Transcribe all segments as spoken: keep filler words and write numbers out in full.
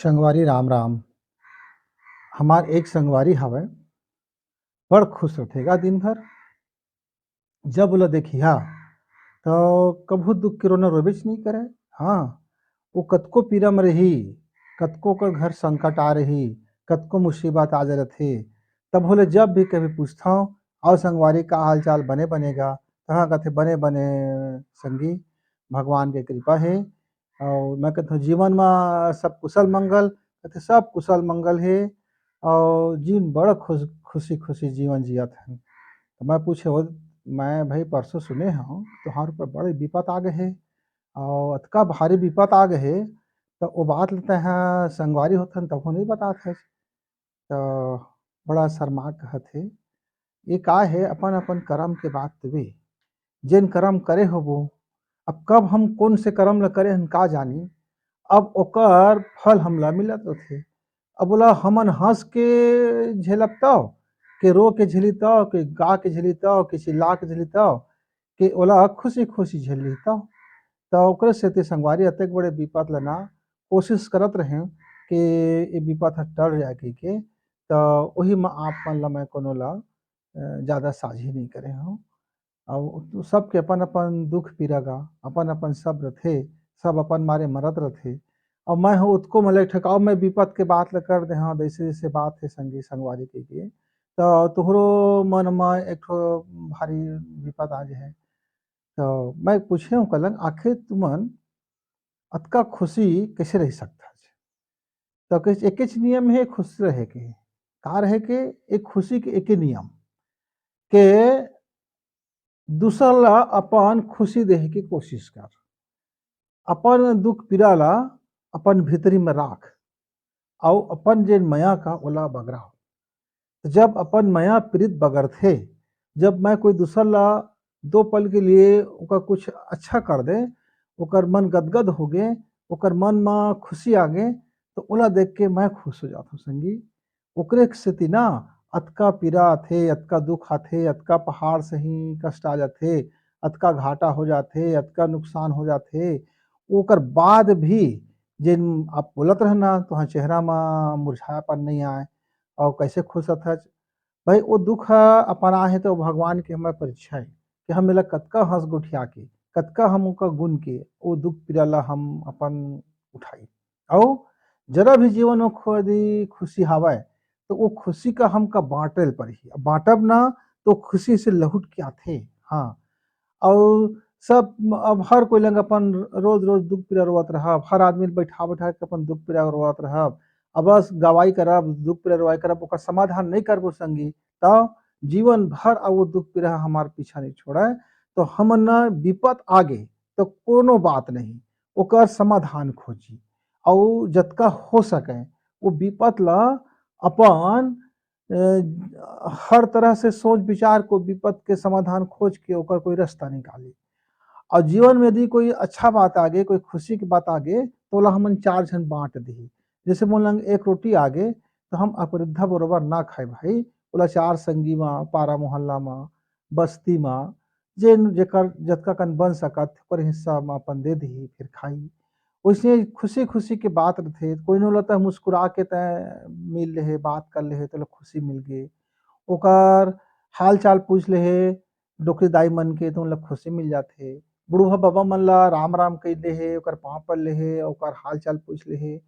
संगवारी राम राम। हमार एक संगवारी हवय, बड़ खुश रथे गा दिन भर। जब ओला देखिहा, त कभू दुख के रोना रोबेच नइ करय। हाँ, वो कतको पीरा म रही, कतको ओकर घर संकट आ रही, कतको मुसीबत आ जा रथे, तब ओला जब भी कभी पूछथंव, "आओ संगवारी, का हाल चाल? बने, बने गा?" त हाँ कथे, "बने, बने संगी, भगवान के कृपा हे।" अउ मैं कहथंव, "जीवन म सब कुशल मंगल?" कथे, "सब कुशल मंगल हे, अउ जीवन बड़ा खुश, खुशी, खुशी जीवन जियत हन।" त मैं पूछे, "ओ, मैं भाई परसों सुने हंव, तुंहर ऊपर बड़े विपत आ गे हे, अउ अतका भारी विपत आ गे हे, त ओ बात ल तैं ह संगवारी होथन, तभो नइ बतात हस।" त बड़ा शर्मा कहत हे, "ये का हे, अपन-अपन करम के बात तबे। जेन करम करे होबो, अब कब हम कोन से करम ल करे हन, का जानी, अब ओकर फल हमला मिलत रथे। अब ओला हमन हंस के झेलब तव, के रो के झेली तव, के गा के झेली तव, के चिल्ला के झेली तव, के ओला खुशी-खुशी झेल लेही तव।" त ओकरे सेती संगवारी अतेक बड़े बिपत ल ना कोशिश करत रहेंव के ए बिपत ह टल जाय कहिके, त ओही म आप मन ल मैं कोनो ल, अ, जादा साझी नइ करे हंव। अउ सबके अपन-अपन दुख पीरा गा, अपन-अपन सब रथे, सब अपन मारे मरत रथे। अउ मैं ह ओतको म ले ठकाव, मैं बिपत के बात ल कर दे हंव, जइसे-जइसे बात हे संगी संगवारी कहिके, त तोहरो मन म एक ठो भारी बिपत आ जाय हे। त मैं पूछे हंव कलंग, "आखिर तुमन अतका खुशी कइसे रह सकत हच?" त कहिस, "एकेच नियम हे खुश रहे के।" का रहे के? एक खुशी के एके नियम के दूसर ला अपन खुशी देहे के कोशिश कर। अपन दुख पीरा ला अपन भीतरी में राख, अउ अपन जेन मया का ओला बगरा। त जब अपन मया प्रीत बगरथे, जब मैं कोई दूसर ला दो पल के लिए ओकर कुछ अच्छा कर दे, ओकर मन गदगद होगे, ओकर मन म खुशी आगे, त ओला देख के मैं खुश हो जाथंव संगी। ओकरे सेती ना अतका पीरा आथे, अतका दुख आथे, अतका पहाड़ सही कष्ट आ जाथे, अतका घाटा हो जाथे, अतका नुकसान हो जाथे, ओकर बाद भी जेन आप बोलत रहना, तुंहर चेहरा म मुरझायापन नइ आय अउ कइसे खुश रथच। भाई, वो दुख ह अपन आहे त भगवान के हमर परीक्षा हे कि हम एला कतका हंस गोठिया के, कतका हम ओकर गुन के, वो दुख पीरा ला हम अपन उठाई। अउ जरा भी जीवन म खुदी खुशी हावय, त वो खुशी का हमका बांटे ल परही। अब बांटब ना, त खुशी से लहुट के आथे। हाँ, अउ सब अब हर कोई लंग अपन रोज-रोज दुख पीरा रोवत रहब, हर आदमी ल बैठा-बैठा के अपन दुख पीरा रोवत रहब। अब बस गवाही करब, दुख पीरा रोवाई करब, ओकर समाधान नइ करबो संगी, त जीवन भर अब वो दुख पीरा ह हमार पीछा नइ छोड़य। त हमन न बिपत आगे, त कोनो बात नहीं, ओकर समाधान खोजी, अउ जतका हो सकय, वो बिपत ल अपन अ, हर तरह से सोच विचार को विपत के समाधान खोज के ओकर कोई रास्ता निकाली। अउ जीवन में यदि कोई अच्छा बात आगे, कोई खुशी के बात आगे, त ओला हमन चार झन बांट दिही। जइसे मोर लंग एक रोटी आगे, त हम अपरिद्धा बरोबर ना खाए भाई, ओला चार संगी म, पारा मोहल्ला म, बस्ती म, जेन जेकर जतका कन बन सकत, ओकर हिस्सा म अपन दे दिही, फिर खाई। वइसने खुशी-खुशी के बात रथे, कोई न ओला त मुस्कुरा के तैं मिल लेहे, बात कर लेहे, त ओला खुशी मिल गे। ओकर हाल-चाल पूछ लेहे, डोकरी दाई मन के, त ओला खुशी मिल जाथे। बुढ़वा बबा मन ला राम-राम कहि लेहे, ओकर पाँव पर लेहे, ओकर हाल-चाल पूछ लेहे,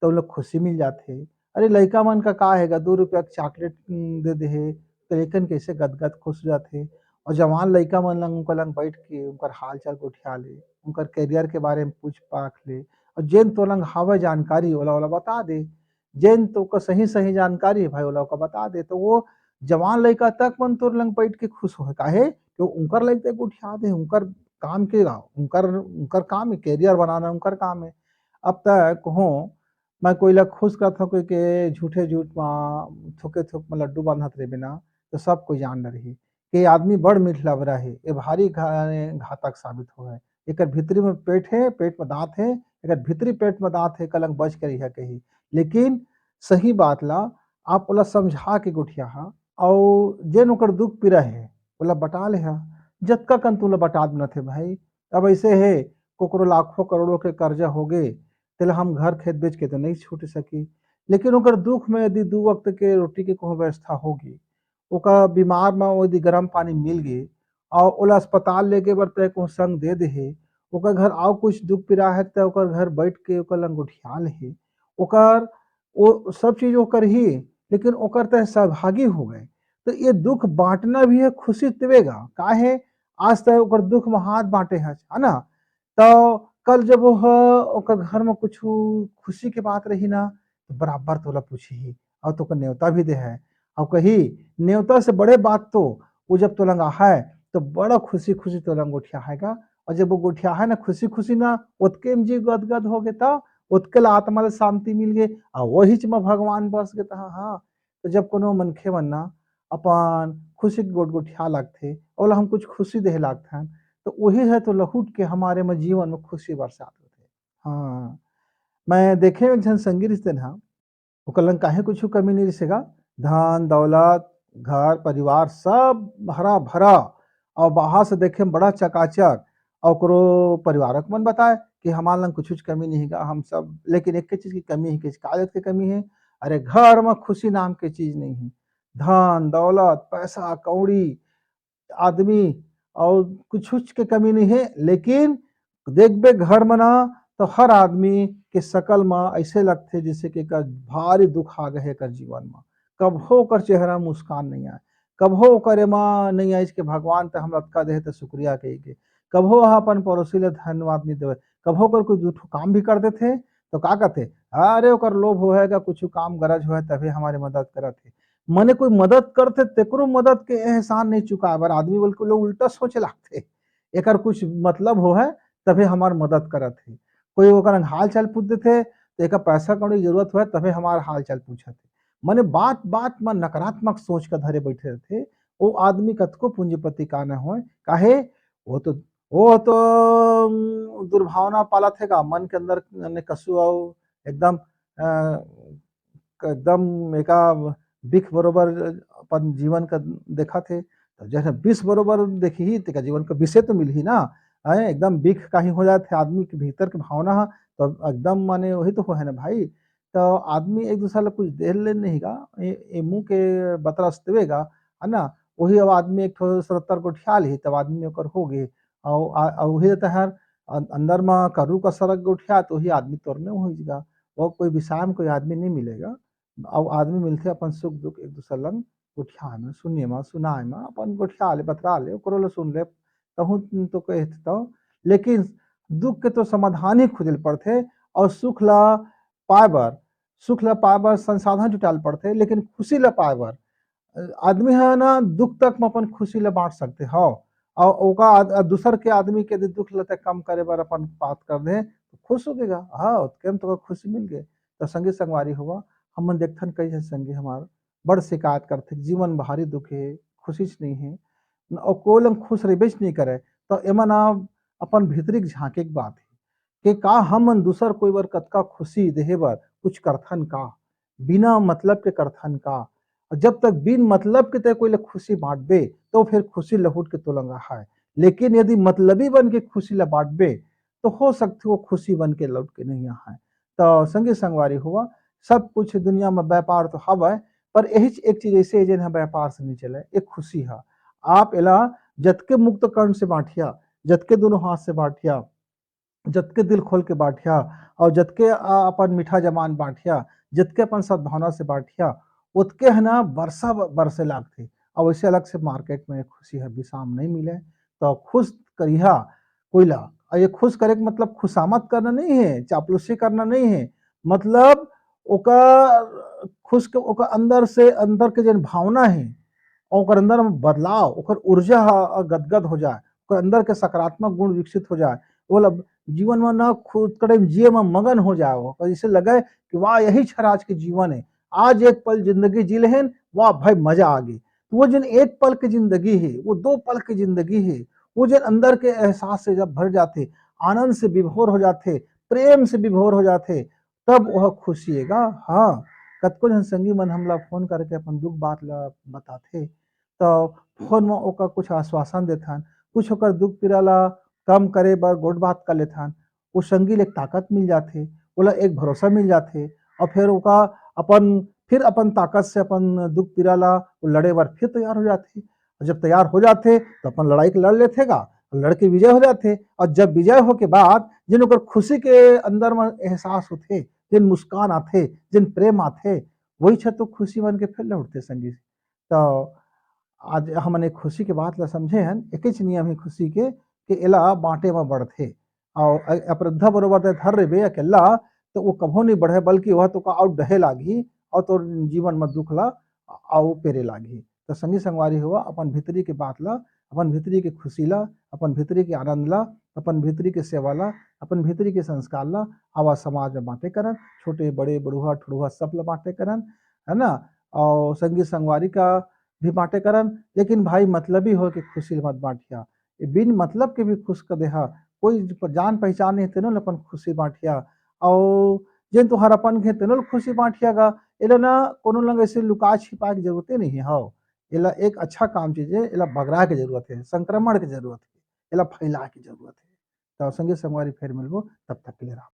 त ओला खुशी मिल जाथे। अरे, लइका मन का का हे गा, दू रुपया के चॉकलेट, उम, दे देहे, त लइकन कइसे गदगद खुश हो जाथे। अउ जवान लइका मन लंग, उनका लंग बैठ के उनकर हाल-चाल गोठिया ले, उनकर career के बारे में पूछ-पाछ ले, अउ जेन तोर लंग हावय जानकारी, ओला, ओला बता दे। जेन तोका सही-सही जानकारी हे भाई, ओला ओका बता दे। त वो जवान लइका तक मन तोर लंग बैठ के खुश होहे। काहे? कि उनकर लइका गोठिया दे, उनकर काम के, उनकर, उनकर काम हे, career बनाना उनकर काम हे। अब तक हो, मैं कोई ला खुश करत हंव कहिके झूठे झूठ म थोके थोक म लड्डू बांधत रहिबे ना, त सब कोई जान डरही कि ये आदमी बड़ मीठ लबरा हे, ये भारी घा-, घातक साबित होवय। एकर भीतरी म पेट हे, पेट म दांत हे, एकर भीतरी पेट म दांत हे, कलंग बच के रहिहा कही। लेकिन सही बात ला आप ओला समझा के गोठियाहा, अउ जेन ओकर दुख पीरा हे, ओला बटा लेहा। जतका कन तू ला बटा देना थे भाई, अब अइसे हे, कोकरो लाखों करोड़ों के कर्जा होगे, तेला हम घर खेत बेच के तो नहीं छूट सकी, लेकिन ओकर दुख में यदि दू वक्त के रोटी के कोनो व्यवस्था होगी, ओकर बीमार में यदि गर्म पानी मिल गई और ओला अस्पताल लेके बर तय कोनो संग दे दे हे, ओकर घर और कुछ दुख पीड़ा है तो ओकर घर बैठ के ओकर लंग गोठिया ले हे, ओकर वो सब चीज ओकर ही, लेकिन ओकर तय सहभागी हो गए। तो ये दुख बांटना भी है, खुशी देवेगा। काहे? आज तय ओकर दुख में हाथ बांटे है, है ना? तो कल जब वो ह-, ओकर घर में कुछ खुशी के बात रही ना, तो बराबर तोला पूछी ही और तोकर नेवता भी दे है। और कही, नेवता से बड़े बात तो वो जब तोलंग आहे तो बड़ा खुशी खुशी तोलंग गोठिया हैगा। और जब वो गोठिया है ना खुशी खुशी ना, ओतके में जी गदगद हो गए, तो ओतके ला आत्मा ला शांति मिल गए और वही में भगवान बस गए। तो हाँ, हाँ, तो जब कोनो मनखे मन ना अपन खुशी के गोठ गोठिया लागथे, ओला हम कुछ खुशी देहे लागथन, तो वही है तो लहुट के हमारे में जीवन में खुशी बरसात होथे। हाँ, मैं देखे एक झन संगी रिश्ते ना, ओकर लंग काहे कुछ कमी नहीं रिसेगा, धन दौलत, घर परिवार सब हरा भरा, और बाहर से देखे में बड़ा चकाचक, और ओकरो परिवारक मन बताए कि हमार लंग कुछ कमी नहीं गा, हम सब, लेकिन एक चीज की कमी है, किस कागज की कमी है? अरे, घर में खुशी नाम के चीज नहीं है। धन दौलत, पैसा कौड़ी, आदमी और कुछ कुछ के कमी नहीं है, लेकिन देखबे घर में ना, तो हर आदमी के शकल में ऐसे लगथे जैसे कि एकर भारी दुख आ गए एकर जीवन में। कभो ओकर चेहरा मुस्कान नहीं आए, कभो ओकर एमा नहीं आए कि भगवान ते हम लटका दे तो शुक्रिया कही के। कभो वह अपन पड़ोसी ले धन्यवाद नहीं देवे। कभो ओकर कोई दू ठो काम भी कर देथे तो का कहथे, अरे ओकर लोभ होएगा, कुछ काम गरज होए तभी हमारी मदद करत है। मने कोई मदद करथे तेकरो मदद के एहसान नहीं चुकाए बर आदमी बल्कि लोग उल्टा सोचे लागथे, एकर कुछ मतलब हो है तभी हमार मदद करत है। कोई ओकर हाल चाल पूछ देथे तो एकर पैसा कौड़ी जरूरत होए तभी हमार हाल चाल पूछत है। मने बात बात में नकारात्मक सोच का धरे बैठे रहथे। वो आदमी कतको पूंजीपति का न होए, काहे? वो तो, वो तो उम, दुर्भावना पालत है का मन के अंदर ने कसु आओ एकदम अ, एकदम एका बिख बरोबर अपन जीवन का देखत हे, तो जैसे बिख बरोबर देखही, तेका जीवन का बिसे तो मिलही ना। हैं, एकदम बिख काही हो जात हे आदमी के भीतर के भावना ह, तो एकदम माने वही तो होहे ना भाई। तो आदमी एक दूसरा ला कुछ दे ले नहीं गा, ए, ए मुंह के बतरस देवेगा, है ना? वही अब आदमी एक ठो सत्तर गोठिया लिही, तब आदमी ओकर हो गे। और आ, और वही रहता है अं-, अंदर में करू का सरक गोठिया, तो वही आदमी तोरने हो जाएगा। वो कोई विषाम कोई आदमी नहीं मिलेगा। अब आदमी मिलथे अपन सुख दुख एक दूसर लंग गोठियाए में, सुने में, सुनाए में, अपन गोठिया ले, बतरा ले, ओकरो ले सुन ले, तहूँ तो कहे तो। लेकिन दुख के तो समाधान ही खोजे ले पड़थे, और सुख ला पाए बर, सुख ला पाए बर संसाधन जुटाए ले पड़थे, लेकिन खुशी ला पाए बर, अ, आदमी ह ना दुख तक में अपन खुशी ला बांट सकथे, हाँ। और ओका आद-, दूसर के आदमी के यदि दुख ला तय कम करे बर अपन बात कर दे, तो खुश हो गेगा, हाँ, ओतके में तो खुशी मिल गए। तो संगी संगवारी होवा, हमन देखथन कई झन संगी हमार बड़ शिकायत करथे, जीवन भारी दुख हे, खुशी च नहीं हे, न-, और कोई लंग खुश रहिबेच नहीं करे, तो एमा ना अपन भीतरी के झांके के बात हे कि का हमन दूसर कोई बर कतका खुशी देहे बर कुछ करथन का, बिना मतलब के करथन का। और जब तक बिन मतलब के तय कोई ले खुशी बांटबे, तो फिर खुशी लहुट के तोलंग आहे। लेकिन यदि मतलबी बन के खुशी ला बांटबे, तो हो सकथे वो खुशी बन के लौट के नहीं आहे। तो संगी संगवारी हुआ, सब कुछ दुनिया में व्यापार तो हवय, पर यही एक चीज ऐसे हे, जेन ह व्यापार से नहीं चले, एक खुशी है। आप एला जतके मुक्त कर्ण से बांटिया, जतके दोनों हाथ से बांटिया, जतके दिल खोल के बांटिया, और जतके, आ, अपन मीठा जबान बांटिया, जतके अपन सद्भावना से बांटिया, ओतके है ना बरसा ब-, बरसे लागथे। और वैसे अलग से मार्केट में खुशी है विश्राम नहीं मिले, तो खुश करिहा कोई ला। और ये खुश करे के मतलब खुशामद करना नहीं है, चापलूसी करना नहीं है, मतलब ओकर खुश के, ओकर अंदर से, अंदर के जन भावना है, ओकर अंदर में बदलाव, ओकर ऊर्जा ह गदगद हो जाए, ओकर अंदर के सकारात्मक गुण विकसित हो जाए, वो ला जीवन में ना खुद करे जिए में मगन हो जाए, ओकर जैसे लगे कि वाह, यही छर आज के जीवन है, आज एक पल जिंदगी जी लेहन, वाह भाई, मजा आ गई। तो वो जन एक पल की जिंदगी है, वो दो पल की जिंदगी है, वो जन अंदर के एहसास से जब भर जाथे, आनंद से विभोर हो जाथे, प्रेम से विभोर हो जाथे, तब वह खुशी हे गा। हाँ, कतको झन संगी मन हमला फोन करके अपन दुख बात ला बताथे, तो फोन में ओकर कुछ आश्वासन देथन, कुछ ओकर दुख पीड़ा ला कम करे बर गोठ बात कर लेथन। वो संगी ले एक ताकत मिल जाथे, ओला एक भरोसा मिल जाथे, और फिर ओका अपन, फिर अपन ताकत से अपन दुख पीरा ला वो लड़े बर फिर तैयार हो जाथे। और जब तैयार हो जाथे तो अपन लड़ाई के लड़ लेथे गा, लड़ के विजय हो जाथे। और जब विजय हो के बाद जिन ओकर खुशी के अंदर में एहसास होथे, जिन मुस्कान आथे, जिन प्रेम आथे, वही छे तो खुशी मन के फिर लौटथे संगी। तो आज हमन एक खुशी के बात ला समझे हन, एकेच नियम हे खुशी के कि एला बांटे म बढ़थे। और अ-, अपरद्धा बरोबर ते धर रेबे अकेल्ला, तो वो कभो नहीं बढ़े, बल्कि वह तो का और डहे लागही और तोर जीवन में दुख ला अउ पेरे लागही। तो संगी संगवारी हुआ, अपन भीतरी के बात ला, अपन भीतरी के खुशी ला, अपन भीतरी के आनंद ला, अपन भीतरी के सेवा ला, अपन भीतरी के संस्कार ला आवा समाज में बांटे करन, छोटे बड़े बड़ुआ ठुड़ुआ सब ला बांटे करन, है ना। और संगी संगवारी का भी बांटे करन, लेकिन भाई मतलबी हो के खुशी मत बांटिया। ये बिन मतलब के भी खुश कर देहा, कोई प-, जान पहचान नहीं तेनो ले अपन खुशी बांटिया। और जेन तुहार अपन घे तेनो ले खुशी बांटिया गा। एला ना कोनो लंग ऐसे लुका छिपा के जरूरते नहीं है। एला एक अच्छा काम चीज है, एला बगरा के जरूरत है, संक्रमण के जरूरत है, एला फैला के जरूरत है। तो संगी संगवारी फिर मिलबो, तब तक के लिए राम।